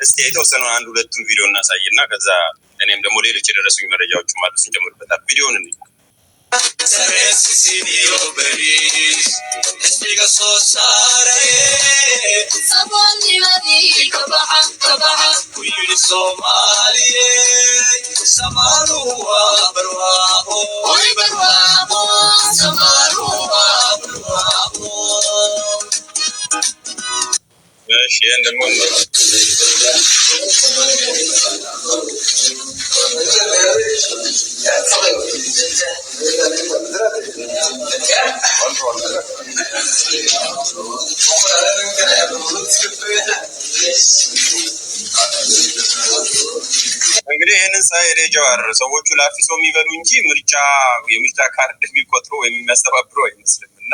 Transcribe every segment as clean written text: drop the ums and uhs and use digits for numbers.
እስቲ የተወሰነውን አንድ ሁለቱን ቪዲዮ እናሳይና ከዛ እኔም ደግሞ ሌሎች የደረሱኝ መረጃዎችን ማለት እንጨምርበታል። ቪዲዮውን እንይ። Xisbiga soo saaraye saboolnimadii kabaxa kabaxa ku yidhi Soomaaliye samaaluhu waa barwaaqo oy barwaaqo samaaluhu waa barwaaqo. እሺ ይህን ደግሞ እንግዲህ ይህንን ሳይ እኔ ጀዋር ሰዎቹ ላፊሶ የሚበሉ እንጂ ምርጫ የምርጫ ካርድ የሚቆጥሩ ወይም የሚያስተባብሩ አይመስልም። እና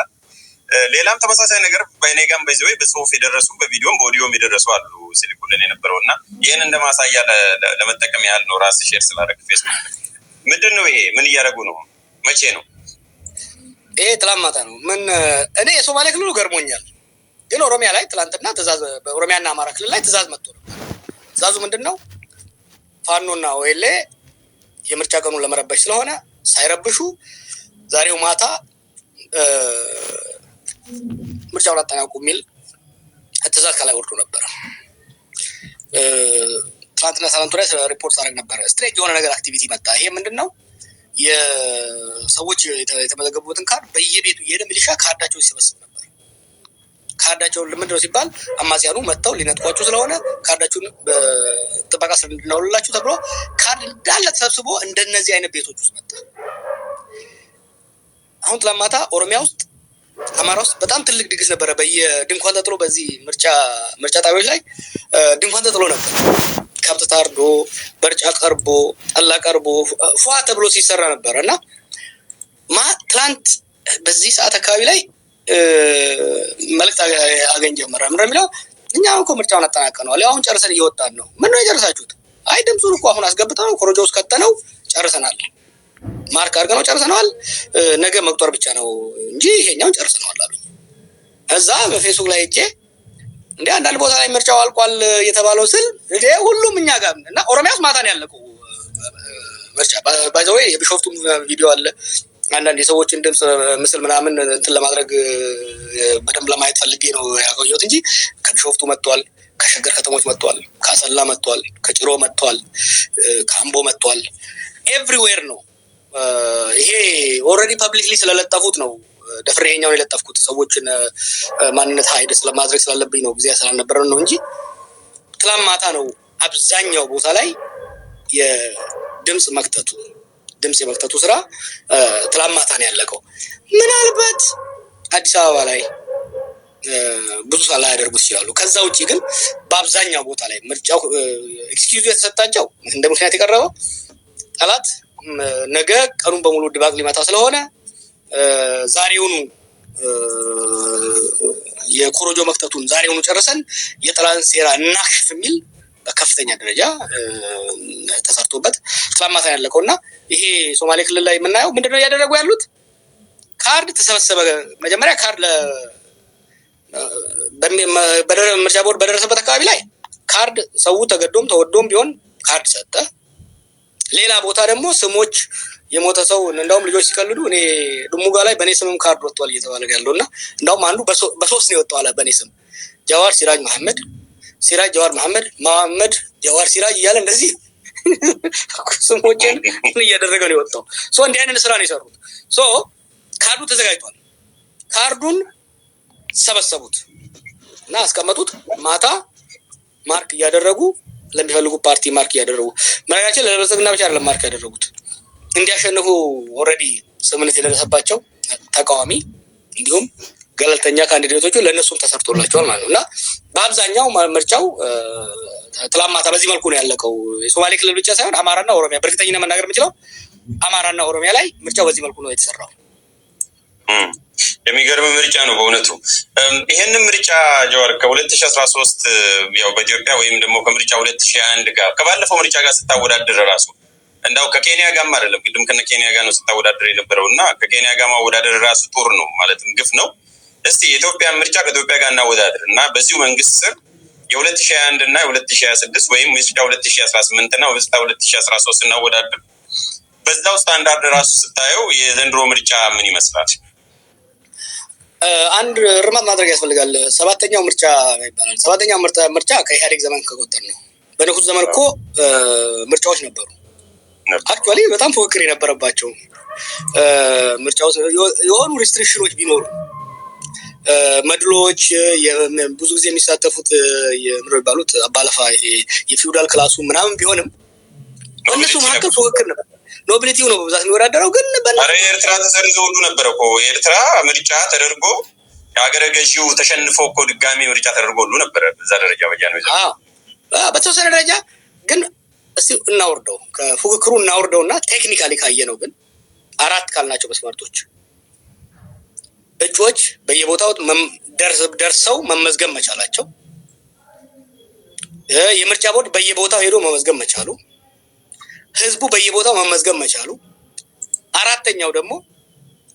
ሌላም ተመሳሳይ ነገር በእኔ ጋም በዚህ ወይ በጽሁፍ የደረሱ በቪዲዮም በኦዲዮም የደረሱ አሉ ሲልኩልን የነበረው፣ እና ይህን እንደ ማሳያ ለመጠቀም ያህል ነው። ራስ share ስላደረግ ፌስቡክ ምንድን ነው ይሄ? ምን እያደረጉ ነው? መቼ ነው ይሄ? ትላንት ማታ ነው። ምን እኔ የሶማሌ ክልሉ ገርሞኛል፣ ግን ኦሮሚያ ላይ ትላንትና ትእዛዝ፣ በኦሮሚያና አማራ ክልል ላይ ትእዛዝ መጥቶ ነበር። ትእዛዙ ምንድን ነው? ፋኖና ኦኤልኤ የምርጫ ቀኑን ለመረበሽ ስለሆነ ሳይረብሹ ዛሬው ማታ ምርጫውን አጠናቁ የሚል ትእዛዝ ከላይ ወርዶ ነበረ። ትናንትና ሳላንቱ ላይ ሪፖርት ሳደርግ ነበረ። Strange የሆነ ነገር activity መጣ። ይሄ ምንድን ነው? የሰዎች የተመዘገቡበትን ካርድ በየቤቱ እየሄደ ሚሊሻ ካርዳቸውን ሲሰበስብ ነበር። ካርዳቸውን ምንድን ነው ሲባል አማጽያኑ መጥተው ሊነጥቋችሁ ስለሆነ ካርዳችሁን በጥበቃ ስር እንድናውልላችሁ ተብሎ ካርድ እንዳለ ተሰብስቦ እንደነዚህ አይነት ቤቶች ውስጥ መጣ። አሁን ትላንት ማታ ኦሮሚያ ውስጥ፣ አማራ ውስጥ በጣም ትልቅ ድግስ ነበረ። በየድንኳን ተጥሎ በዚህ ምርጫ ጣቢያዎች ላይ ድንኳን ተጥሎ ነበር። ከብት ታርዶ፣ በርጫ ቀርቦ፣ ጠላ ቀርቦ፣ ፏ ተብሎ ሲሰራ ነበረ። እና ትላንት በዚህ ሰዓት አካባቢ ላይ መልዕክት አገኝ ጀመረ። ምንድን ነው የሚለው? እኛ እኮ ምርጫውን አጠናቀነዋል፣ አሁን ጨርሰን እየወጣን ነው። ምን ነው የጨረሳችሁት? አይ ድምፁን እኮ አሁን አስገብተነው ኮረጆ ውስጥ ከተነው ጨርሰናል፣ mark አድርገነው ጨርሰነዋል። ነገ መቁጠር ብቻ ነው እንጂ ይሄኛውን ጨርሰነዋል አሉ። እዛ በፌስቡክ ላይ ሄጄ እንደ አንዳንድ ቦታ ላይ ምርጫው አልቋል የተባለው ስል እንደ ሁሉም እኛ ጋር እና ኦሮሚያ ውስጥ ማታ ነው ያለቀው ምርጫ። By the way የቢሾፍቱም ቪዲዮ አለ። አንዳንድ የሰዎችን ድምፅ ምስል ምናምን እንትን ለማድረግ በደንብ ለማየት ፈልጌ ነው ያቆየሁት እንጂ ከቢሾፍቱ መጥቷል፣ ከሸገር ከተሞች መጥቷል፣ ከአሰላ መጥቷል፣ ከጭሮ መጥቷል፣ ከአምቦ መጥቷል። Everywhere ነው። ይሄ already publicly ስለለጠፉት ነው ደፍሬ ይሄኛውን የለጠፍኩት። ሰዎችን ማንነት hide ስለማድረግ ስላለብኝ ነው፣ ጊዜ ስላልነበረን ነው እንጂ ትላንት ማታ ነው አብዛኛው ቦታ ላይ የድምፅ መክተቱ ድምፅ የመክተቱ ስራ ትላንት ማታ ነው ያለቀው። ምናልባት አዲስ አበባ ላይ ብዙ ላያደርጉት ይችላሉ። ከዛ ውጭ ግን በአብዛኛው ቦታ ላይ ምርጫው excuse የተሰጣቸው እንደ ምክንያት የቀረበው ጠላት ነገ ቀኑን በሙሉ ድባቅ ሊመታ ስለሆነ ዛሬውኑ የኮሮጆ መክተቱን ዛሬውኑ ጨርሰን የጠላትን ሴራ እናክሽፍ የሚል በከፍተኛ ደረጃ ተሰርቶበት ትላንት ማታ ያለቀው። እና ይሄ ሶማሌ ክልል ላይ የምናየው ምንድነው እያደረጉ ያሉት? ካርድ ተሰበሰበ። መጀመሪያ ካርድ ምርጫ ቦርድ በደረሰበት አካባቢ ላይ ካርድ ሰው ተገዶም ተወዶም ቢሆን ካርድ ሰጠ። ሌላ ቦታ ደግሞ ስሞች የሞተ ሰው፣ እንደውም ልጆች ሲቀልዱ እኔ ድሙጋ ላይ በእኔ ስምም ካርድ ወጥቷል እየተባለ ነው ያለው። እና እንደውም አንዱ በሶስት ነው የወጣው አለ፣ በእኔ ስም ጃዋር ሲራጅ መሐመድ፣ ሲራጅ ጃዋር መሐመድ፣ መሐመድ ጃዋር ሲራጅ እያለ እንደዚህ ስሞችን እያደረገ ነው የወጣው። So እንዲህ አይነት ስራ ነው የሰሩት። So ካርዱ ተዘጋጅቷል። ካርዱን ሰበሰቡት እና አስቀመጡት። ማታ mark እያደረጉ ለሚፈልጉ ፓርቲ mark እያደረጉ፣ መረጋችን ለብልጽግና ብቻ አይደለም mark ያደረጉት፣ እንዲያሸንፉ already ስምምነት የደረሰባቸው ተቃዋሚ እንዲሁም ገለልተኛ candidate ኦቹ ለእነሱም ተሰርቶላቸዋል ማለት ነው። እና በአብዛኛው ምርጫው ትላንት ማታ በዚህ መልኩ ነው ያለቀው። የሶማሌ ክልል ብቻ ሳይሆን አማራና ኦሮሚያ፣ በእርግጠኝነት መናገር የምችለው አማራና ኦሮሚያ ላይ ምርጫው በዚህ መልኩ ነው የተሰራው። የሚገርም ምርጫ ነው በእውነቱ። ይሄንን ምርጫ ጀዋር ከ2013 ያው በኢትዮጵያ ወይም ደግሞ ከምርጫ 2001 ጋር ከባለፈው ምርጫ ጋር ስታወዳድር ራሱ እንዳው ከኬንያ ጋርም አይደለም፣ ቅድም ከነ ኬንያ ጋር ነው ስታወዳድር የነበረው፣ እና ከኬንያ ጋር ማወዳደር ራሱ ጦር ነው ማለትም ግፍ ነው። እስቲ የኢትዮጵያ ምርጫ ከኢትዮጵያ ጋር እናወዳድር እና በዚሁ መንግስት ስር የ2021 እና የ2026 ወይም ምርጫ 2018 እና ምርጫ 2013 ስናወዳድር በዛው ስታንዳርድ ራሱ ስታየው የዘንድሮ ምርጫ ምን ይመስላል? አንድ እርማት ማድረግ ያስፈልጋል። ሰባተኛው ምርጫ ይባላል። ሰባተኛው ምርጫ ከኢህአዴግ ዘመን ከቆጠር ነው። በንጉሱ ዘመን እኮ ምርጫዎች ነበሩ። Actually በጣም ፉክክር የነበረባቸው ምርጫዎች የሆኑ restriction ኖች ቢኖሩ፣ መድሎች፣ ብዙ ጊዜ የሚሳተፉት ምንድን ነው የሚባሉት አባለፋ፣ ይሄ የ feudal class ኡ ምናምን ቢሆንም በእነሱ መካከል ፉክክር ነበር። Nobility ው ነው በብዛት የሚወዳደረው፣ ግን አረ የኤርትራ ተሰርዞ ሁሉ ነበረ እኮ። የኤርትራ ምርጫ ተደርጎ የሀገረ ገዢው ተሸንፎ እኮ ድጋሚ ምርጫ ተደርጎ ሁሉ ነበረ። በዛ ደረጃ በጃ ነው። በተወሰነ ደረጃ ግን እስቲ እናውርደው፣ ከፉክክሩ እናውርደው እና technically ካየ ነው ግን አራት ካልናቸው መስፈርቶች እጩዎች በየቦታው ደርሰው መመዝገብ መቻላቸው፣ የምርጫ ቦርድ በየቦታው ሄዶ መመዝገብ መቻሉ፣ ህዝቡ በየቦታው መመዝገብ መቻሉ፣ አራተኛው ደግሞ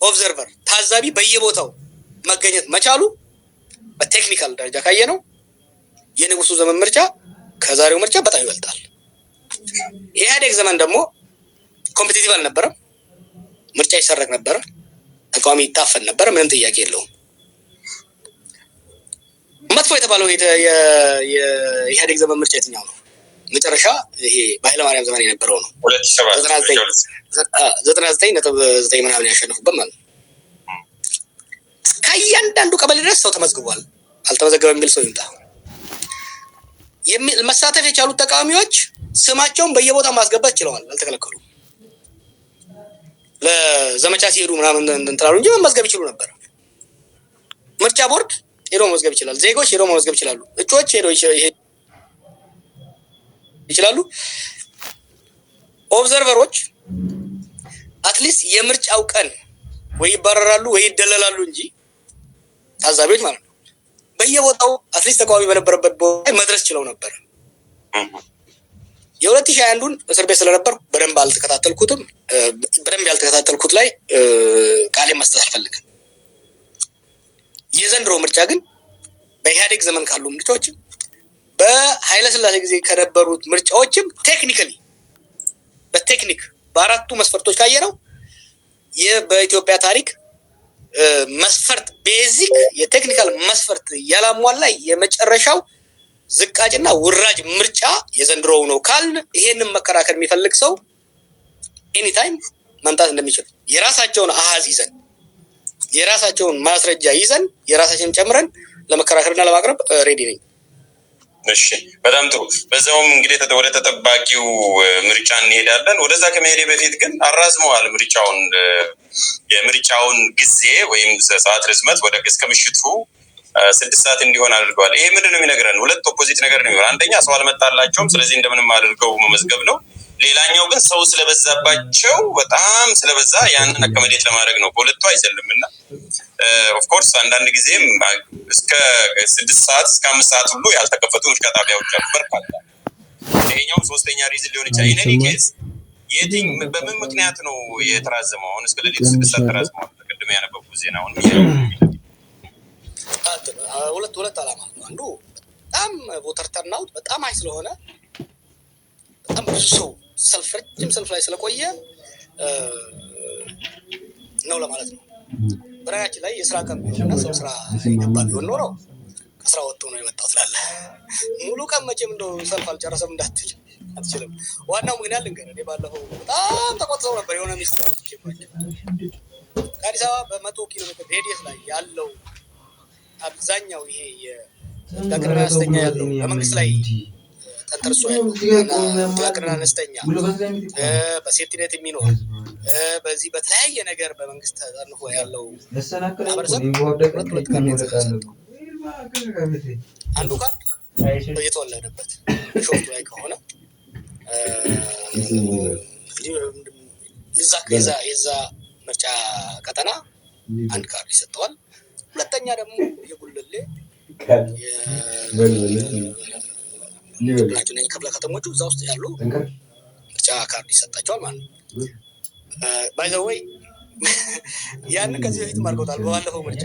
observer ታዛቢ በየቦታው መገኘት መቻሉ፣ በ technical ደረጃ ካየ ነው የንጉሱ ዘመን ምርጫ ከዛሬው ምርጫ በጣም ይበልጣል። የኢህአዴግ ዘመን ደግሞ competitive አልነበረም። ምርጫ ይሰረቅ ነበረ። ተቃዋሚ ይታፈን ነበረ። ምንም ጥያቄ የለውም። መጥፎ የተባለው የኢህአዴግ ዘመን ምርጫ የትኛው ነው? መጨረሻ ይሄ በኃይለማርያም ዘመን የነበረው ነው። 99.9 ምናምን ያሸንፉበት ማለት ነው። ከእያንዳንዱ ቀበሌ ድረስ ሰው ተመዝግቧል። አልተመዘገበም የሚል ሰው ይምጣ። መሳተፍ የቻሉት ተቃዋሚዎች ስማቸውን በየቦታው ማስገባት ችለዋል። አልተከለከሉም። ለዘመቻ ሲሄዱ ምናምን እንትን አሉ እንጂ መመዝገብ ይችሉ ነበር። ምርጫ ቦርድ ሄዶ መመዝገብ ይችላል። ዜጎች ሄዶ መመዝገብ ይችላሉ። እጩዎች ሄዶ ይችላሉ። Observer ኦች at least የምርጫው ቀን ወይ ይባረራሉ ወይ ይደለላሉ እንጂ፣ ታዛቢዎች ማለት ነው፣ በየቦታው at least ተቃዋሚ በነበረበት ቦታ መድረስ ችለው ነበር። የ2021ዱን እስር ቤት ስለነበር በደንብ አልተከታተልኩትም። በደንብ ያልተከታተልኩት ላይ ቃሌን መስጠት አልፈልግም። የዘንድሮ ምርጫ ግን በኢህአዴግ ዘመን ካሉ ምርጫዎችም በኃይለ ሥላሴ ጊዜ ከነበሩት ምርጫዎችም technically በቴክኒክ በአራቱ መስፈርቶች ካየነው በኢትዮጵያ ታሪክ መስፈርት basic የ technical መስፈርት ያላሟላ የመጨረሻው ዝቃጭና ውራጅ ምርጫ የዘንድሮው ነው ካልን ይሄንን መከራከር የሚፈልግ ሰው anytime መምጣት እንደሚችል የራሳቸውን አሃዝ ይዘን፣ የራሳቸውን ማስረጃ ይዘን፣ የራሳችንን ጨምረን ለመከራከርና ለማቅረብ ready ነኝ። እሺ፣ በጣም ጥሩ። በዛውም እንግዲህ ወደ ተጠባቂው ምርጫ እንሄዳለን። ወደዛ ከመሄዴ በፊት ግን አራዝመዋል ምርጫውን፣ የምርጫውን ጊዜ ወይም ሰዓት ርዝመት ወደ እስከ ምሽቱ 6 ሰዓት እንዲሆን አድርገዋል። ይሄ ምንድን ነው የሚነግረን? ሁለት opposite ነገር ነው የሚሆን። አንደኛ ሰው አልመጣላቸውም፣ ስለዚህ እንደምንም አድርገው መመዝገብ ነው። ሌላኛው ግን ሰው ስለበዛባቸው፣ በጣም ስለበዛ ያንን accommodate ለማድረግ ነው። በሁለቱ አይዘልም እና of course አንዳንድ ጊዜም እስከ 6 ሰዓት፣ እስከ 5 ሰዓት ሁሉ ያልተከፈቱ ምርጫ ጣቢያዎች አሉ በርካታ። ይሄኛውም ሶስተኛ reason ሊሆን ይችላል። In any case የትኝ በምን ምክንያት ነው የተራዘመው? አሁን እስከ ሌሊቱ 6 ሰዓት ተራዝመዋል። ቅድም ያነበብኩት ዜና አሁን ሁለት ዓላማ ነው። አንዱ በጣም voter turnout በጣም high ስለሆነ፣ በጣም ብዙ ሰው ሰልፍ፣ ረጅም ሰልፍ ላይ ስለቆየ ነው ለማለት ነው። በነገራችን ላይ የስራ ቀን ቢሆንና ሰው ስራ የገባ ቢሆን ኖሮ ከስራ ወጥቶ ነው የመጣው ትላለህ። ሙሉ ቀን መቼም እንደው ሰልፍ አልጨረሰም እንዳትል አትችልም። ዋናው ምክንያት ልንገርህ። እኔ ባለፈው በጣም ተቆጥተው ነበር። የሆነ ሚስጥር አውጥቼባቸው፣ ከአዲስ አበባ በ100 ኪሎ ሜትር radius ላይ ያለው አብዛኛው ይሄ የጥቃቅንና አነስተኛ ያለው በመንግስት ላይ ተንተርሶ ያለው ጥቃቅንና አነስተኛ፣ በ safety net የሚኖር፣ በዚህ በተለያየ ነገር በመንግስት ተጠንፎ ያለው ማህበረሰብ ሁለት ሁለት ካርድ የተሰጠው። አንዱ ካርድ የተወለደበት ቢሾፍቱ ላይ ከሆነ የዛ ምርጫ ቀጠና አንድ ካርድ ይሰጠዋል። ሁለተኛ ደግሞ የጉለሌ ናቸው ክፍለ ከተሞቹ እዛ ውስጥ ያሉ ምርጫ ካርድ ይሰጣቸዋል ማለት ነው። By the way ያንን ከዚህ በፊትም አድርገውታል። በባለፈው ምርጫ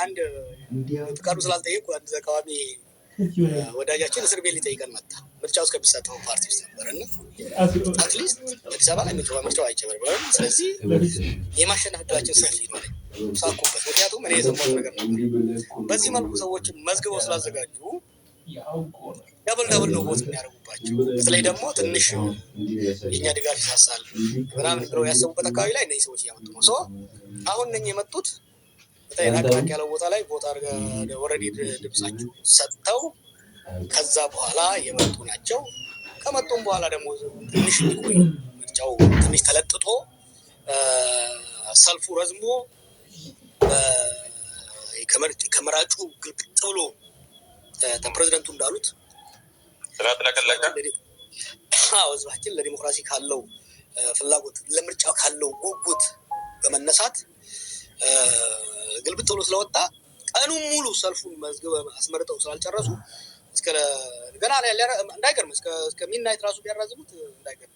አንድ ፍቃዱ ስላልጠየቁ አንድ ተቃዋሚ ወዳጃችን እስር ቤት ሊጠይቀን መጣ። ምርጫ ውስጥ ከሚሳተፈው ፓርቲ ውስጥ ነበር እና at least አዲስ አበባ ላይ ምርጫው አይጨበርበርም። ስለዚህ የማሸነፍ እድላችን ሰፊ ነው አለኝ። ሳኩበት። ምክንያቱም እኔ የሰማሁት ነገር ነበር። በዚህ መልኩ ሰዎች መዝግበው ስላዘጋጁ double double ነው vote የሚያደርጉባቸው። በተለይ ደግሞ ትንሽ የእኛ ድጋፍ ይሳሳል ምናምን ብለው ያሰቡበት አካባቢ ላይ እነዚህ ሰዎች እያመጡ ነው። So አሁን እነኝህ የመጡት በተለይ ራቅ ራቅ ያለው ቦታ ላይ ቦታ already ድምጻቸው ሰጥተው ከዛ በኋላ የመጡ ናቸው። ከመጡም በኋላ ደግሞ ትንሽ እንዲቆዩ ምርጫው ትንሽ ተለጥጦ ሰልፉ ረዝሞ ከመራጩ ግልብጥ ብሎ ፕሬዚደንቱ እንዳሉት ስላጥለቀለቀ ህዝባችን ለዲሞክራሲ ካለው ፍላጎት፣ ለምርጫው ካለው ጉጉት በመነሳት ግልብጥ ብሎ ስለወጣ ቀኑን ሙሉ ሰልፉን መዝግበ አስመርጠው ስላልጨረሱ እስከ ገና እንዳይገርም እስከ midnight ራሱ ቢያራዝሙት እንዳይገርም።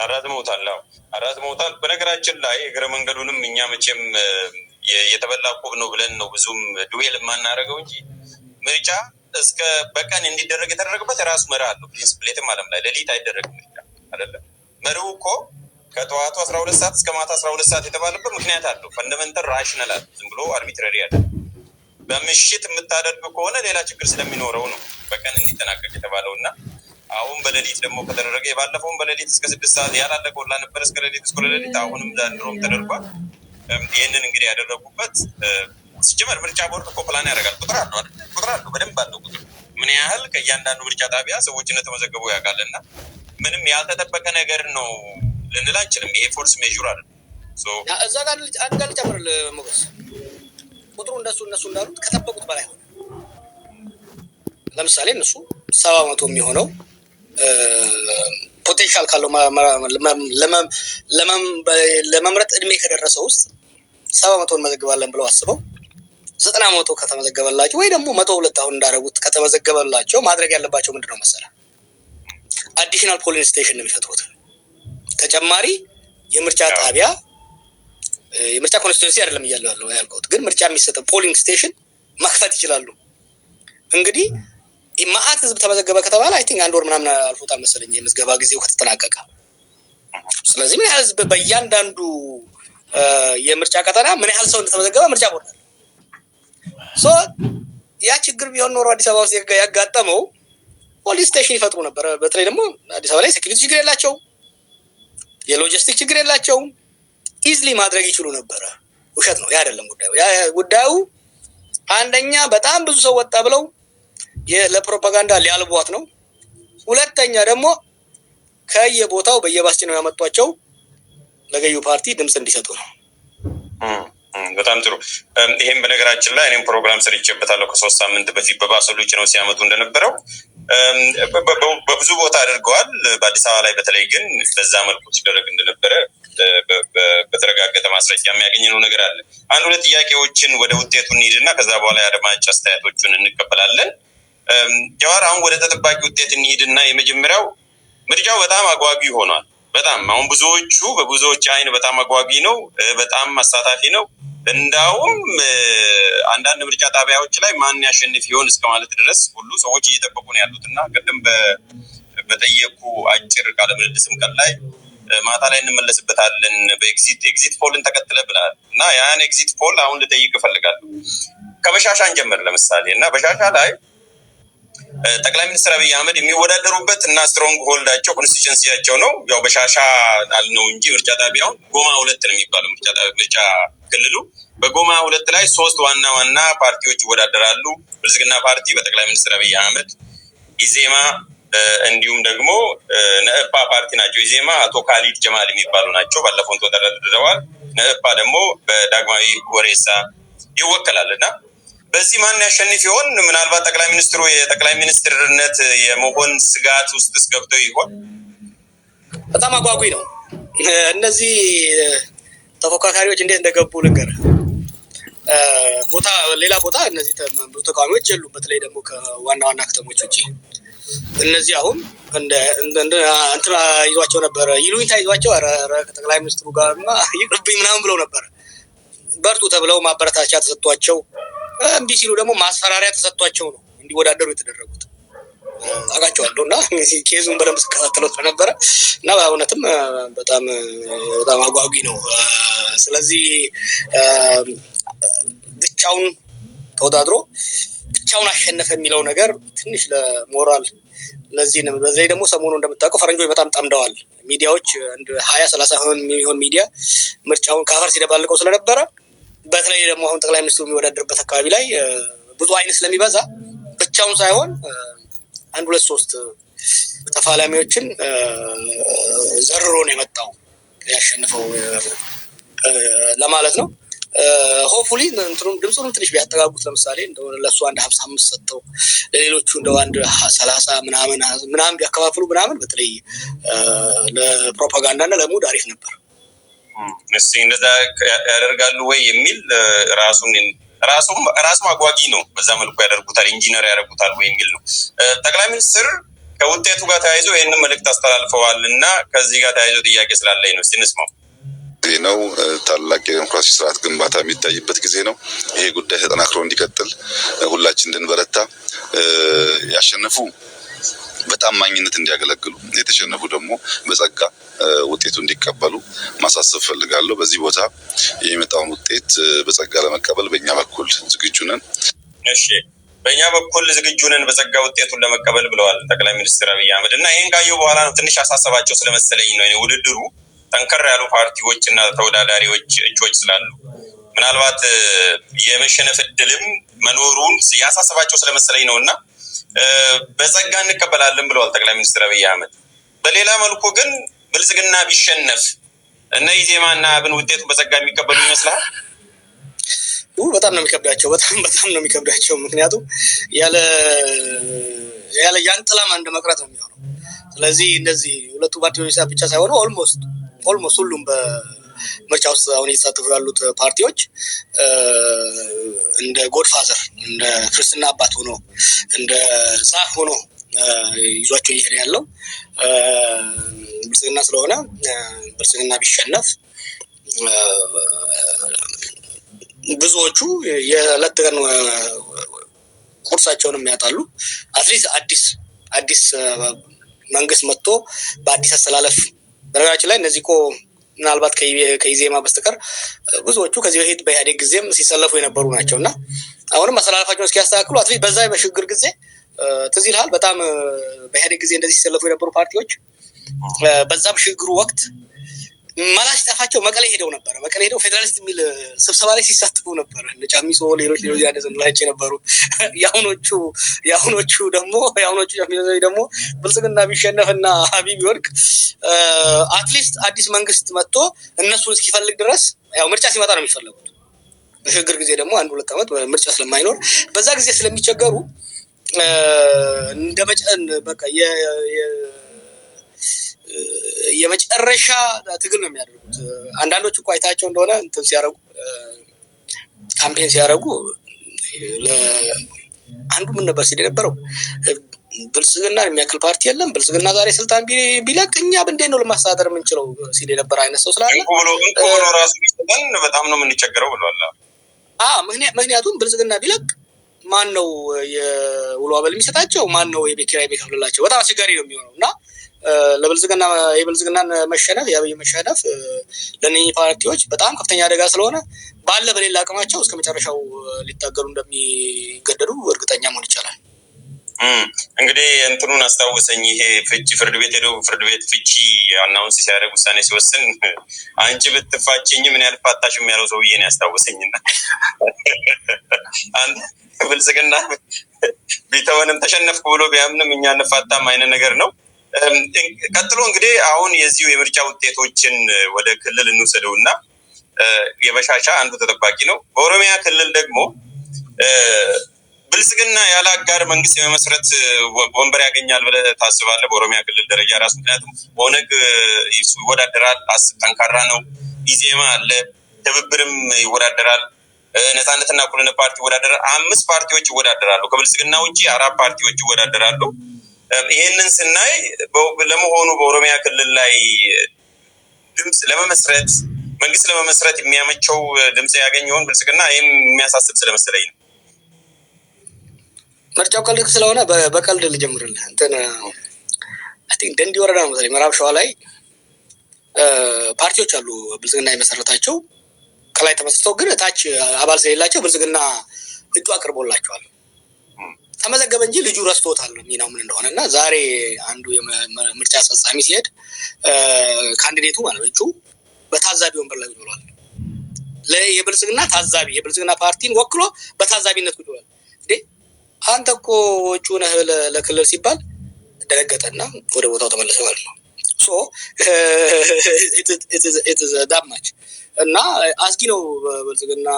አራዝመውታል። አዎ አራዝመውታል። በነገራችን ላይ እግረ መንገዱንም እኛ መቼም የተበላ ቆብ ነው ብለን ነው ብዙም dwell የማናደርገው እንጂ ምርጫ እስከ በቀን እንዲደረግ የተደረገበት የራሱ መርህ አለው። Principle የትም ዓለም ላይ ሌሊት አይደረግም ምርጫ አይደለም። መርሁ እኮ ከጠዋቱ 12 ሰዓት እስከ ማታ 12 ሰዓት የተባለበት ምክንያት አለው። Fundamental rational አለ። ዝም ብሎ arbitrary አለ። በምሽት የምታደርግ ከሆነ ሌላ ችግር ስለሚኖረው ነው በቀን እንዲጠናቀቅ የተባለው። እና አሁን በሌሊት ደግሞ ከተደረገ የባለፈውን በሌሊት እስከ 6 ሰዓት ያላለቀ ሁላ ነበር እስከ ሌሊት እስከ ሌሊት፣ አሁንም ዘንድሮም ተደርጓል። ይህንን እንግዲህ ያደረጉበት ሲጀመር ምርጫ ቦርድ እኮ ፕላን ያደርጋል። ቁጥር አለው አይደል? ቁጥር አለው፣ በደንብ አለው ቁጥር፣ ምን ያህል ከእያንዳንዱ ምርጫ ጣቢያ ሰዎች እንደተመዘገቡ ያውቃል። እና ምንም ያልተጠበቀ ነገር ነው ልንል አንችልም። ይሄ force majeure አለ። እዛ ጋር አንድ ጋር ልጨምር ሞገስ፣ ቁጥሩ እነሱ እንዳሉት ከጠበቁት በላይ ሆነ። ለምሳሌ እነሱ 70% የሚሆነው potential ካለው ለመምረጥ እድሜ ከደረሰው ውስጥ 70% እንመዘግባለን ብለው አስበው 90% ከተመዘገበላቸው ወይ ደግሞ 102 አሁን እንዳደረጉት ከተመዘገበላቸው ማድረግ ያለባቸው ምንድን ነው መሰለህ? Additional polling station ነው የሚፈጥሩት። ተጨማሪ የምርጫ ጣቢያ፣ የምርጫ constituency አይደለም እያለ ያለው ያልኩት፣ ግን ምርጫ የሚሰጠው polling station መክፈት ይችላሉ። እንግዲህ መዓት ህዝብ ተመዘገበ ከተባለ I think አንድ ወር ምናምን አልፎታል መሰለኝ የምዝገባ ጊዜው ከተጠናቀቀ። ስለዚህ ምን ያህል ህዝብ በእያንዳንዱ የምርጫ ቀጠና ምን ያህል ሰው እንደተመዘገበ ምርጫ ቦርድ አለ። So ያ ችግር ቢሆን ኖሮ አዲስ አበባ ውስጥ ያጋጠመው polling station ይፈጥሩ ነበረ። በተለይ ደግሞ አዲስ አበባ ላይ security ችግር የላቸውም፣ የሎጂስቲክ ችግር የላቸውም። Easily ማድረግ ይችሉ ነበረ። ውሸት ነው። ያ አይደለም ጉዳዩ። ያ ጉዳዩ አንደኛ በጣም ብዙ ሰው ወጣ ብለው ለፕሮፓጋንዳ ሊያልቧት ነው። ሁለተኛ ደግሞ ከየቦታው በየባስ ነው ያመጧቸው ለገዢው ፓርቲ ድምፅ እንዲሰጡ ነው። በጣም ጥሩ። ይሄም በነገራችን ላይ እኔም ፕሮግራም ሰርቼበታለሁ ከ3 ሳምንት በፊት። በባሶሎች ነው ሲያመጡ እንደነበረው በብዙ ቦታ አድርገዋል። በአዲስ አበባ ላይ በተለይ ግን በዛ መልኩ ሲደረግ እንደነበረ በተረጋገጠ ማስረጃ የሚያገኘነው ነገር አለ። አንድ ሁለት ጥያቄዎችን ወደ ውጤቱ እንሂድና ከዛ በኋላ የአድማጭ አስተያየቶቹን እንቀበላለን። ጀዋር፣ አሁን ወደ ተጠባቂ ውጤት እንሂድና የመጀመሪያው ምርጫው በጣም አጓጊ ሆኗል። በጣም አሁን ብዙዎቹ በብዙዎች አይን በጣም አጓጊ ነው፣ በጣም አሳታፊ ነው። እንዳውም አንዳንድ ምርጫ ጣቢያዎች ላይ ማን ያሸንፍ ይሆን እስከ ማለት ድረስ ሁሉ ሰዎች እየጠበቁ ነው ያሉት። እና ቅድም በጠየቁ አጭር ቃለ ምልልስም ቀን ላይ ማታ ላይ እንመለስበታለን በ exit poll ን ተከትለ ብለሃል እና ያን exit poll አሁን ልጠይቅ እፈልጋለሁ። ከበሻሻ እንጀምር ለምሳሌ። እና በሻሻ ላይ ጠቅላይ ሚኒስትር አብይ አህመድ የሚወዳደሩበት እና stronghold ኣቸው constituency ያቸው ነው። ያው በሻሻ አልነው እንጂ ምርጫ ጣቢያውን ጎማ 2 ነው የሚባለው ምርጫ ክልሉ። በጎማ 2 ላይ ሶስት ዋና ዋና ፓርቲዎች ይወዳደራሉ። ብልጽግና ፓርቲ በጠቅላይ ሚኒስትር አብይ አህመድ፣ ኢዜማ እንዲሁም ደግሞ ነእፓ ፓርቲ ናቸው። ኢዜማ አቶ ካሊድ ጀማል የሚባሉ ናቸው። ባለፈው ተወዳድረዋል። ነእፓ ደግሞ በዳግማዊ ወሬሳ ይወከላል። እና በዚህ ማን ያሸንፍ ይሆን? ምናልባት ጠቅላይ ሚኒስትሩ የጠቅላይ ሚኒስትርነት የመሆን ስጋት ውስጥስ ገብተው ይሆን? በጣም አጓጊ ነው። እነዚህ ተፎካካሪዎች እንዴት እንደገቡ ልንገርህ። ቦታ ሌላ ቦታ እነዚህ ብዙ ተቃዋሚዎች የሉም። በተለይ ደግሞ ከዋና ዋና ከተሞች ውጪ እነዚህ አሁን እንደ እንትና ይዟቸው ነበረ፣ ይሉኝታ ይዟቸው ኧረ ኧረ ከጠቅላይ ሚኒስትሩ ጋርማ ይቅርብኝ ምናምን ብለው ነበረ። በርቱ ተብለው ማበረታቻ ተሰጥቷቸው፣ እምቢ ሲሉ ደግሞ ማስፈራሪያ ተሰጥቷቸው ነው እንዲወዳደሩ የተደረጉት። አውቃቸዋለሁ እና case ኡን በደንብ ስከታተለው ስለነበረ እና በእውነትም በጣም በጣም አጓጊ ነው። ስለዚህ ብቻውን ተወዳድሮ ብቻውን አሸነፈ የሚለው ነገር ትንሽ ለሞራል ለዚህ ነው። በዚህ ደግሞ ሰሞኑ እንደምታውቀው ፈረንጆች በጣም ጠምደዋል። ሚዲያዎች አንድ 20 30 የሚሆን ሚዲያ ምርጫውን ከአፈር ሲደባልቀው ስለነበረ፣ በተለይ ደግሞ አሁን ጠቅላይ ሚኒስትሩ የሚወዳደርበት አካባቢ ላይ ብዙ አይን ስለሚበዛ ብቻውን ሳይሆን አንድ ሁለት ሶስት ተፋላሚዎችን ዘርሮ ነው የመጣው ያሸንፈው ለማለት ነው። Hopefully እንትኑም ድምፁንም ትንሽ ቢያጠጋጉት፣ ለምሳሌ እንደው ለእሱ አንድ 55 ሰጥተው ለሌሎቹ እንደው አንድ 30 ምናምን ምናምን ቢያከፋፍሉ ምናምን በተለይ ለፕሮፓጋንዳ እና ለ mood አሪፍ ነበር። እስኪ እንደዛ ያደርጋሉ ወይ የሚል ራሱን ራሱም ራሱም አጓጊ ነው። በዛ መልኩ ያደርጉታል፣ ኢንጂነር ያደርጉታል ወይ የሚል ነው። ጠቅላይ ሚኒስትር ከውጤቱ ጋር ተያይዞ ይህንን መልእክት አስተላልፈዋል እና ከዚህ ጋር ተያይዞ ጥያቄ ስላለኝ ነው። እስቲ እንስማው። ጊዜ ነው። ታላቅ የዲሞክራሲ ስርዓት ግንባታ የሚታይበት ጊዜ ነው። ይሄ ጉዳይ ተጠናክሮ እንዲቀጥል ሁላችን እንድንበረታ፣ ያሸነፉ በታማኝነት እንዲያገለግሉ፣ የተሸነፉ ደግሞ በጸጋ ውጤቱ እንዲቀበሉ ማሳሰብ ፈልጋለሁ። በዚህ ቦታ የሚመጣውን ውጤት በጸጋ ለመቀበል በእኛ በኩል ዝግጁ ነን። እሺ፣ በእኛ በኩል ዝግጁ ነን በጸጋ ውጤቱን ለመቀበል ብለዋል ጠቅላይ ሚኒስትር አብይ አህመድ። እና ይህን ካየሁ በኋላ ነው ትንሽ አሳሰባቸው ስለመሰለኝ ነው። ውድድሩ ጠንከር ያሉ ፓርቲዎች እና ተወዳዳሪዎች እጩዎች ስላሉ ምናልባት የመሸነፍ እድልም መኖሩን ያሳሰባቸው ስለመሰለኝ ነው። እና በጸጋ እንቀበላለን ብለዋል ጠቅላይ ሚኒስትር አብይ አህመድ። በሌላ መልኩ ግን ብልጽግና ቢሸነፍ እነ ኢዜማ እና አብን ውጤቱን በጸጋ የሚቀበሉ ይመስላል? በጣም ነው የሚከብዳቸው። በጣም በጣም ነው የሚከብዳቸው። ምክንያቱም ያለ ጃንጥላም እንደ መቅረት ነው የሚሆነው። ስለዚህ እነዚህ ሁለቱ ፓርቲዎች ብቻ ሳይሆኑ almost ሁሉም በምርጫ ውስጥ አሁን እየተሳተፉ ያሉት ፓርቲዎች እንደ godfather፣ እንደ ክርስትና አባት ሆኖ፣ እንደ ዛፍ ሆኖ ይዟቸው እየሄደ ያለው ብልጽግና ስለሆነ ብልጽግና ቢሸነፍ ብዙዎቹ የዕለት ቀን ቁርሳቸውንም ያጣሉ። At least አዲስ መንግስት መጥቶ በአዲስ አሰላለፍ፣ በነገራችን ላይ እነዚህ እኮ ምናልባት ከኢዜማ በስተቀር ብዙዎቹ ከዚህ በፊት በኢህአዴግ ጊዜም ሲሰለፉ የነበሩ ናቸው። እና አሁንም አሰላለፋቸውን እስኪያስተካክሉ at least በዛ በሽግግር ጊዜ፣ ትዝ ይልሃል፣ በጣም በኢህአዴግ ጊዜ እንደዚህ ሲሰለፉ የነበሩ ፓርቲዎች በዛ በሽግግሩ ወቅት መላ ሲጠፋቸው መቀሌ ሄደው ነበረ። መቀሌ ሄደው ፌዴራሊስት የሚል ስብሰባ ላይ ሲሳተፉ ነበረ። እነ ጫሚሶ፣ ሌሎች ሌሎች ያደዘምላቸው የነበሩ። የአሁኖቹ ደግሞ ብልጽግና ቢሸነፍና አብይ ቢወድቅ at least አዲስ መንግስት መጥቶ እነሱን እስኪፈልግ ድረስ፣ ያው ምርጫ ሲመጣ ነው የሚፈለጉት። በሽግግር ጊዜ ደግሞ አንድ ሁለት ዓመት ምርጫ ስለማይኖር በዛ ጊዜ ስለሚቸገሩ እንደ መጨን በቃ የመጨረሻ ትግል ነው የሚያደርጉት። አንዳንዶቹ እኮ አይታቸው እንደሆነ እንትን ሲያደርጉ፣ campaign ሲያደርጉ፣ አንዱ ምን ነበር ሲል የነበረው? ብልጽግና የሚያክል ፓርቲ የለም፣ ብልጽግና ዛሬ ስልጣን ቢለቅ እኛ እንዴት ነው ለማስተዳደር የምንችለው ሲል የነበረ አይነት ሰው ስላለ እንኩ ብሎ እንኩ ብሎ ራሱ ቢሰጠን በጣም ነው የምንቸገረው ብሏል። ምክንያቱም ብልጽግና ቢለቅ ማን ነው የውሎ አበል የሚሰጣቸው? ማን ነው የቤት ኪራይ የሚከፍልላቸው? በጣም አስቸጋሪ ነው የሚሆነው። እና ለብልጽግና የብልጽግናን መሸነፍ፣ የአብይ መሸነፍ ለእነኚህ ፓርቲዎች በጣም ከፍተኛ አደጋ ስለሆነ ባለ በሌላ አቅማቸው እስከ መጨረሻው ሊታገሉ እንደሚገደዱ እርግጠኛ መሆን ይቻላል። እንግዲህ እንትኑን አስታወሰኝ። ይሄ ፍቺ ፍርድ ቤት ሄደው ፍርድ ቤት ፍቺ announce ሲያደርግ፣ ውሳኔ ሲወስን አንቺ ብትፋችኝ ምን ያልፋታሽም ያለው ሰውዬ ነው ያስታወሰኝ። እና አንድ ብልጽግና ቢተወንም፣ ተሸነፍኩ ብሎ ቢያምንም እኛ እንፋታም አይነት ነገር ነው። ቀጥሎ እንግዲህ አሁን የዚሁ የምርጫ ውጤቶችን ወደ ክልል እንውሰደው እና የበሻሻ አንዱ ተጠባቂ ነው። በኦሮሚያ ክልል ደግሞ ብልጽግና ያለ አጋር መንግስት የመመስረት ወንበር ያገኛል ብለህ ታስባለህ? በኦሮሚያ ክልል ደረጃ ራሱ፣ ምክንያቱም ኦነግ ይወዳደራል፣ ጠንካራ ነው። ኢዜማ አለ፣ ትብብርም ይወዳደራል፣ ነፃነትና እኩልነት ፓርቲ ይወዳደራል። አምስት ፓርቲዎች ይወዳደራሉ። ከብልጽግና ውጭ አራት ፓርቲዎች ይወዳደራሉ። ይህንን ስናይ ለመሆኑ በኦሮሚያ ክልል ላይ ድምፅ ለመመስረት መንግስት ለመመስረት የሚያመቸው ድምፅ ያገኘውን ብልጽግና ይህም የሚያሳስብ ስለመሰለኝ ነው። ምርጫው ቀልድ ስለሆነ በቀልድ ልጀምርልህ። እንትን I think ደንዲ ወረዳ ነው መሰለኝ፣ ምዕራብ ሸዋ ላይ ፓርቲዎች አሉ ብልጽግና የመሰረታቸው፣ ከላይ ተመስርተው ግን ታች አባል ስለሌላቸው ብልጽግና እጩ አቅርቦላቸዋል። ተመዘገበ እንጂ ልጁ ረስቶታል ሚናው ምን እንደሆነ። እና ዛሬ አንዱ የምርጫ አስፈጻሚ ሲሄድ candidate ኡ ማለት እጩ በታዛቢ ወንበር ላይ ቁጭ ብሏል። የብልጽግና ታዛቢ፣ የብልጽግና ፓርቲን ወክሎ በታዛቢነት ቁጭ ብሏል። እንዴ፣ አንተ እኮ እጩ ነህ ለክልል ሲባል ደነገጠና ወደ ቦታው ተመለሰ ማለት ነው። So that much እና አስጊ ነው። ብልጽግና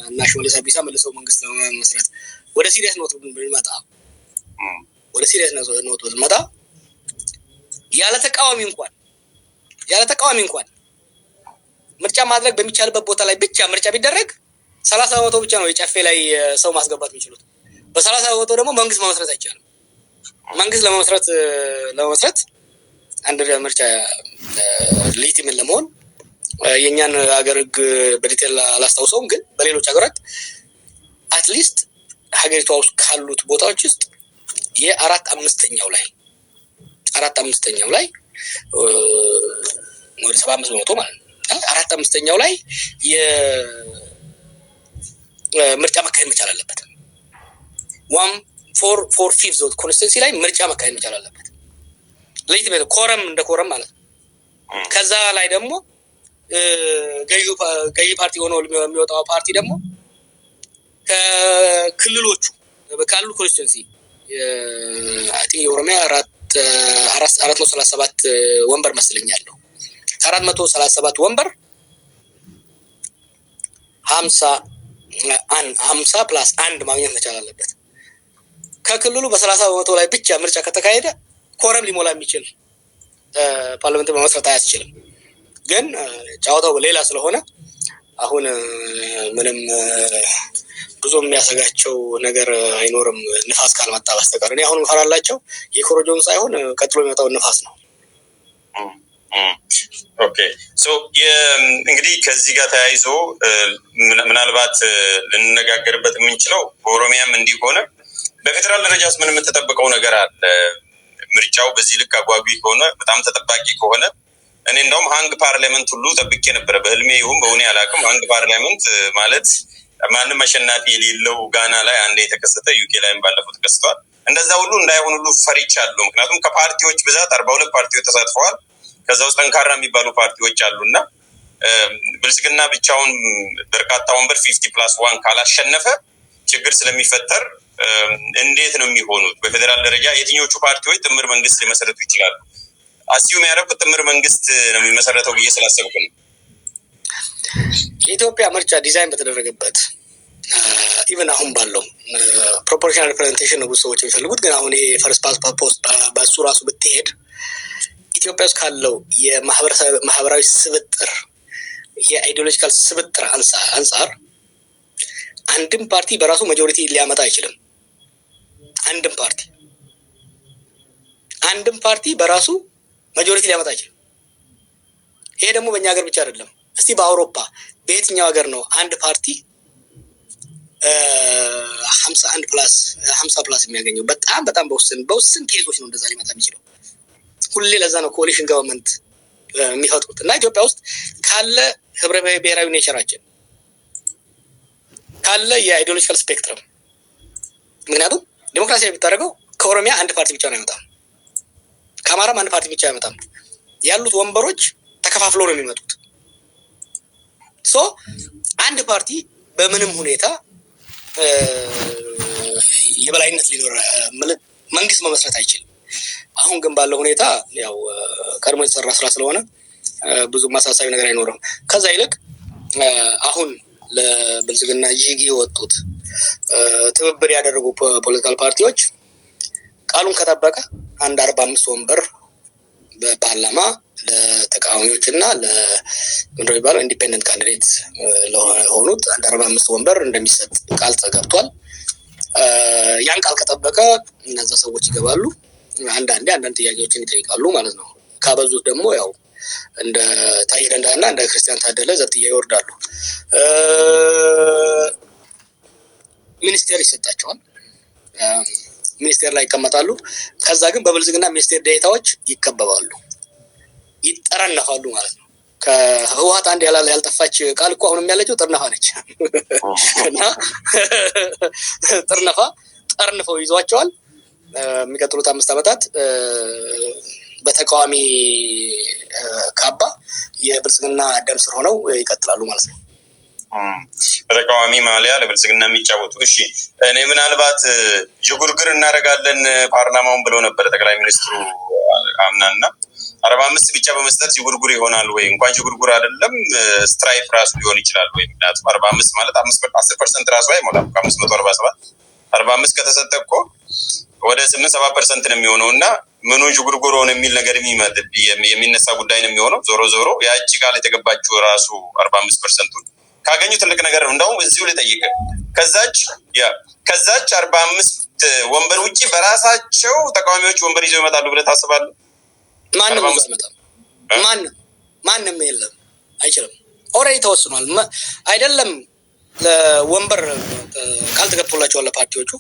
እና ሽመልስ አብዲሳ መልሰው መንግስት ለመመስረት ወደ serious note ብንመጣ ያለ ተቃዋሚ እንኳን ምርጫ ማድረግ በሚቻልበት ቦታ ላይ ብቻ ምርጫ ቢደረግ 30% ብቻ ነው የጨፌ ላይ ሰው ማስገባት የሚችሉት። በ30% ደግሞ መንግስት መመስረት አይቻልም። መንግስት ለመመስረት አንድ ምርጫ legitimate ለመሆን የእኛን ሀገር ህግ በ detail አላስታውሰውም፣ ግን በሌሎች ሀገራት at least ሀገሪቷ ውስጥ ካሉት ቦታዎች ውስጥ የአራት አምስተኛው ላይ፣ ወደ 75% ማለት ነው፣ አራት አምስተኛው ላይ የምርጫ መካሄድ መቻል አለበት። One four fifth constituency ላይ ምርጫ መካሄድ መቻል አለበት። Legitimate quorum፣ እንደ quorum ማለት ነው። ከዛ ላይ ደግሞ ገዢ ፓርቲ ሆኖ የሚወጣው ፓርቲ ደግሞ ከክልሎቹ ካሉ constituency የኦሮሚያ 437 ወንበር መስለኝ ያለው፣ ከ437 ወንበር 50 plus 1 ማግኘት መቻል አለበት። ከክልሉ በ30% ላይ ብቻ ምርጫ ከተካሄደ quorum ሊሞላ የሚችል parliament መመስረት አያስችልም። ግን ጨዋታው ሌላ ስለሆነ አሁን ምንም ብዙ የሚያሰጋቸው ነገር አይኖርም፣ ንፋስ ካልመጣ በስተቀር። እኔ አሁን ምፈራላቸው የኮረጆን ሳይሆን ቀጥሎ የሚመጣውን ንፋስ ነው። Okay, so እንግዲህ ከዚህ ጋር ተያይዞ ምናልባት ልንነጋገርበት የምንችለው በኦሮሚያም እንዲህ ሆነ፣ በፌዴራል ደረጃስ ምን የምትጠብቀው ነገር አለ? ምርጫው በዚህ ልክ አጓጊ ከሆነ፣ በጣም ተጠባቂ ከሆነ፣ እኔ እንደውም hung parliament ሁሉ ጠብቄ ነበረ። በህልሜ ይሁን በእውኔ አላውቅም። Hung parliament ማለት ማንም አሸናፊ የሌለው፣ ጋና ላይ አንዴ የተከሰተ፣ UK ላይም ባለፈው ተከስቷል። እንደዛ ሁሉ እንዳይሆን ሁሉ ፈሪቻለሁ። ምክንያቱም ከፓርቲዎች ብዛት 42 ፓርቲዎች ተሳትፈዋል። ከዛ ውስጥ ጠንካራ የሚባሉ ፓርቲዎች አሉና ብልጽግና ብቻውን በርካታ ወንበር 50 plus 1 ካላሸነፈ ችግር ስለሚፈጠር እንዴት ነው የሚሆኑት? በፌዴራል ደረጃ የትኞቹ ፓርቲዎች ጥምር መንግስት ሊመሰረቱ ይችላሉ? Assume ያደረኩት ጥምር መንግስት ነው የሚመሰረተው ብዬ ስላሰብኩ ነው። የኢትዮጵያ ምርጫ ዲዛይን በተደረገበት even አሁን ባለው proportional representation ነው ብዙ ሰዎች የሚፈልጉት። ግን አሁን ይሄ first past post በእሱ ራሱ ብትሄድ ኢትዮጵያ ውስጥ ካለው የማህበራዊ ስብጥር፣ የ ideological ስብጥር አንጻር አንድም ፓርቲ በራሱ majority ሊያመጣ አይችልም። አንድም ፓርቲ በራሱ majority ሊያመጣ አይችልም። ይሄ ደግሞ በእኛ ሀገር ብቻ አይደለም። እስቲ በአውሮፓ በየትኛው ሀገር ነው አንድ ፓርቲ 51 plus 50 plus የሚያገኘው? በጣም በጣም በውስን case ኦች ነው እንደዛ ሊመጣ የሚችለው። ሁሌ ለዛ ነው coalition government የሚፈጥሩት። እና ኢትዮጵያ ውስጥ ካለ ህብረ ብሔራዊ nature ኣችን፣ ካለ የ ideological spectrum፣ ምክንያቱም ዲሞክራሲያዊ ብታደርገው ከኦሮሚያ አንድ ፓርቲ ብቻ ነው አይመጣም፣ ከአማራም አንድ ፓርቲ ብቻ አይመጣም። ያሉት ወንበሮች ተከፋፍለው ነው የሚመጡት። So አንድ ፓርቲ በምንም ሁኔታ የበላይነት ሊኖር መንግስት መመስረት አይችልም። አሁን ግን ባለው ሁኔታ ያው ቀድሞ የተሰራ ስራ ስለሆነ ብዙ ማሳሳቢ ነገር አይኖርም። ከዛ ይልቅ አሁን ለብልጽግና ጅግ የወጡት፣ ትብብር ያደረጉ political ፓርቲዎች ቃሉን ከጠበቀ አንድ 45 ወንበር በፓርላማ ለተቃዋሚዎች እና ለምንድን ነው የሚባለው independent candidate ለሆኑት አንድ 45 ወንበር እንደሚሰጥ ቃል ተገብቷል። ያን ቃል ከጠበቀ እነዛ ሰዎች ይገባሉ። አንዳንዴ አንዳንድ ጥያቄዎችን ይጠይቃሉ ማለት ነው። ካበዙት ደግሞ ያው እንደ ታዬ ደንደአ እና እንደ ክርስቲያን ታደለ ዘብጥያ ይወርዳሉ። ሚኒስቴር ይሰጣቸዋል። ሚኒስቴር ላይ ይቀመጣሉ። ከዛ ግን በብልጽግና ሚኒስቴር ዴኤታዎች ይከበባሉ፣ ይጠረነፋሉ ማለት ነው። ከህወሓት አንድ ያልጠፋች ቃል እኮ አሁንም ያለችው ጥርነፋ ነች። እና ጥርነፋ ጠርንፈው ይዟቸዋል። የሚቀጥሉት 5 ዓመታት በተቃዋሚ ካባ የብልጽግና ደም ስር ሆነው ይቀጥላሉ ማለት ነው። በተቃዋሚ ማሊያ ለብልጽግና የሚጫወቱ። እሺ፣ እኔ ምናልባት ዥጉርጉር እናደርጋለን ፓርላማውን ብለው ነበረ ጠቅላይ ሚኒስትሩ አምናና 45 ብቻ በመስጠት ዥጉርጉር ይሆናል ወይ? እንኳን ዥጉርጉር አይደለም strife ራሱ ሊሆን ይችላል ወይ? ምክንያቱም 45 ማለት 10% ራሱ አይሞላም። ከ547 45 ከተሰጠ እኮ ወደ 8 7% ነው የሚሆነው እና ምኑን ዥጉርጉር ሆነ የሚል ነገር የሚነሳ ጉዳይ ነው የሚሆነው። ዞሮ ዞሮ ያቺ ቃል የተገባችው ራሱ 45%ቱን ካገኙ ትልቅ ነገር ነው። እንደውም እዚሁ ልጠይቅ፣ ከዛች 45 ወንበር ውጭ በራሳቸው ተቃዋሚዎች ወንበር ይዘው ይመጣሉ ብለህ ታስባለህ? ማንም ይዞ አይመጣም። ማንም ማንም የለም፣ አይችልም። Already ተወስኗል። አይደለም ለወንበር ቃል ተገብቶላቸዋል ለፓርቲዎቹ።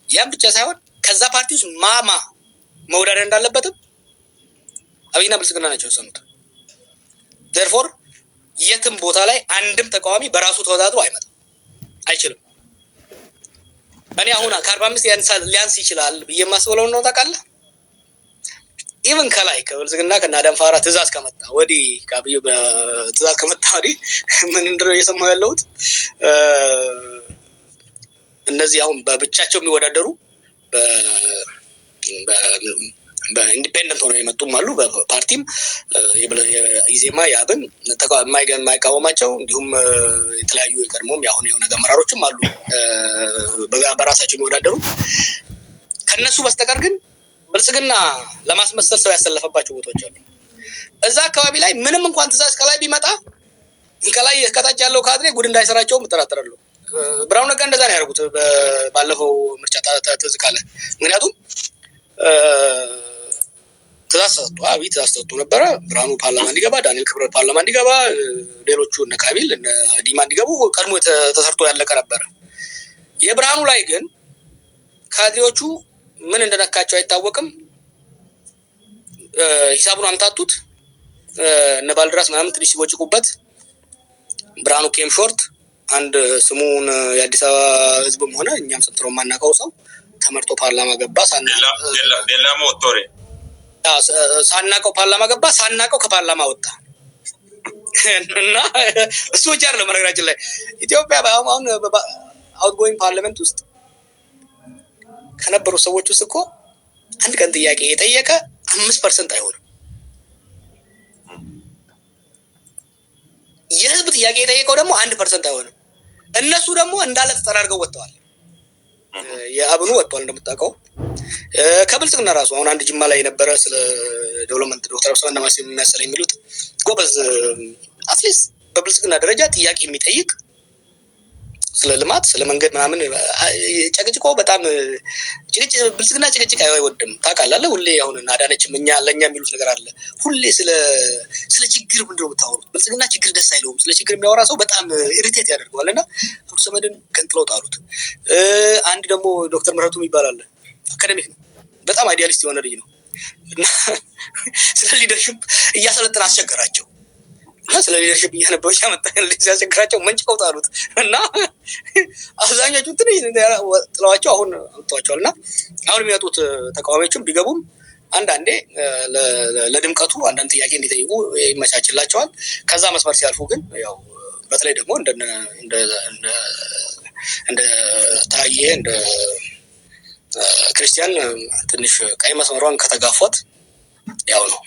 ያም ብቻ ሳይሆን ከዛ ፓርቲ ውስጥ ማማ መወዳደር እንዳለበትም አብይና ብልጽግና ናቸው የወሰኑት። Therefore የትም ቦታ ላይ አንድም ተቃዋሚ በራሱ ተወዳድሮ አይመጣም፣ አይችልም። እኔ አሁን ከ45 ሊያንስ ይችላል ብዬ የማስበው ነው፣ ታውቃለህ። Even ከላይ ከብልጽግና ከእነ አደም ፋራ ትእዛዝ ከመጣ ወዲህ፣ ከአብይ ትእዛዝ ከመጣ ወዲህ ምን እንደው እየሰማሁ ያለሁት እነዚህ አሁን በብቻቸው የሚወዳደሩ በ independent ሆነው የመጡም አሉ። በፓርቲም ኢዜማ የአብን የማይቃወማቸው እንዲሁም የተለያዩ የቀድሞም የአሁን የኦነግ አመራሮችም አሉ በራሳቸው የሚወዳደሩ። ከነሱ በስተቀር ግን ብልጽግና ለማስመሰል ሰው ያሰለፈባቸው ቦታዎች አሉ። እዛ አካባቢ ላይ ምንም እንኳን ትእዛዝ ከላይ ቢመጣ ከላይ ከታች ያለው ካድሬ ጉድ እንዳይሰራቸውም እጠራጠራለሁ። ብርሃኑ ነጋ እንደዛ ነው ያደረጉት ባለፈው ምርጫ ትዝ ካለ። ምክንያቱም ትእዛዝ ተሰጥቶ፣ አብይ ትእዛዝ ተሰጥቶ ነበረ። ብርሃኑ ፓርላማ እንዲገባ፣ ዳንኤል ክብረት ፓርላማ እንዲገባ፣ ሌሎቹ እነ ካቢል እነ ዲማ እንዲገቡ ቀድሞ ተሰርቶ ያለቀ ነበረ። የብርሃኑ ላይ ግን ካድሬዎቹ ምን እንደነካቸው አይታወቅም። ሂሳቡን አምታቱት። እነ ባልደራስ ምናምን ትንሽ ሲቦጭቁበት ብርሃኑ came short። አንድ ስሙን የአዲስ አበባ ሕዝብም ሆነ እኛም ሰምተነው የማናውቀው ሰው ተመርጦ ፓርላማ ገባ። ዴላሞ ቶሬ። ሳናቀው ፓርላማ ገባ፣ ሳናቀው ከፓርላማ ወጣ። እና እሱ ብቻ አይደለም። በነገራችን ላይ ኢትዮጵያ አሁን outgoing parliament ውስጥ ከነበሩ ሰዎች ውስጥ እኮ አንድ ቀን ጥያቄ የጠየቀ 5% አይሆንም። የህዝብ ጥያቄ የጠየቀው ደግሞ 1% አይሆንም። እነሱ ደግሞ እንዳለ ተጠራርገው ወጥተዋል። የአብኑ ወጥቷል እንደምታውቀው። ከብልጽግና ራሱ አሁን አንድ ጅማ ላይ የነበረ ስለ development ዶክተር አብሰ የሚያሰለ የሚሉት ጎበዝ፣ at least በብልጽግና ደረጃ ጥያቄ የሚጠይቅ ስለ ልማት ስለ መንገድ ምናምን ጨቅጭቆ በጣም ብልጽግና ጭቅጭቅ አይወድም ታውቃለህ። ሁሌ አሁን አዳነችም እኛ ለእኛ የሚሉት ነገር አለ። ሁሌ ስለ ችግር ምንድን ነው የምታወሩት? ብልጽግና ችግር ደስ አይለውም። ስለ ችግር የሚያወራ ሰው በጣም irritate ያደርገዋል። እና አብዱ ሰመድን ገንጥለው ጣሉት። አንድ ደግሞ ዶክተር ምህረቱ የሚባል አለ። Academic ነው። በጣም idealist የሆነ ልጅ ነው። እና ስለ leadership እያሰለጥን አስቸገራቸው። እና ስለ leadership እያነበበች ያመጣ ሲያስቸግራቸው መንጭቀው ጣሉት። እና አብዛኞቹ ትንሽ ጥለዋቸው አሁን አምጥተዋቸዋል። እና አሁን የሚመጡት ተቃዋሚዎችም ቢገቡም አንዳንዴ ለድምቀቱ አንዳንድ ጥያቄ እንዲጠይቁ ይመቻችላቸዋል። ከዛ መስመር ሲያልፉ ግን ያው በተለይ ደግሞ እንደ ታዬ እንደ ክርስቲያን ትንሽ ቀይ መስመሯን ከተጋፏት ያው ነው።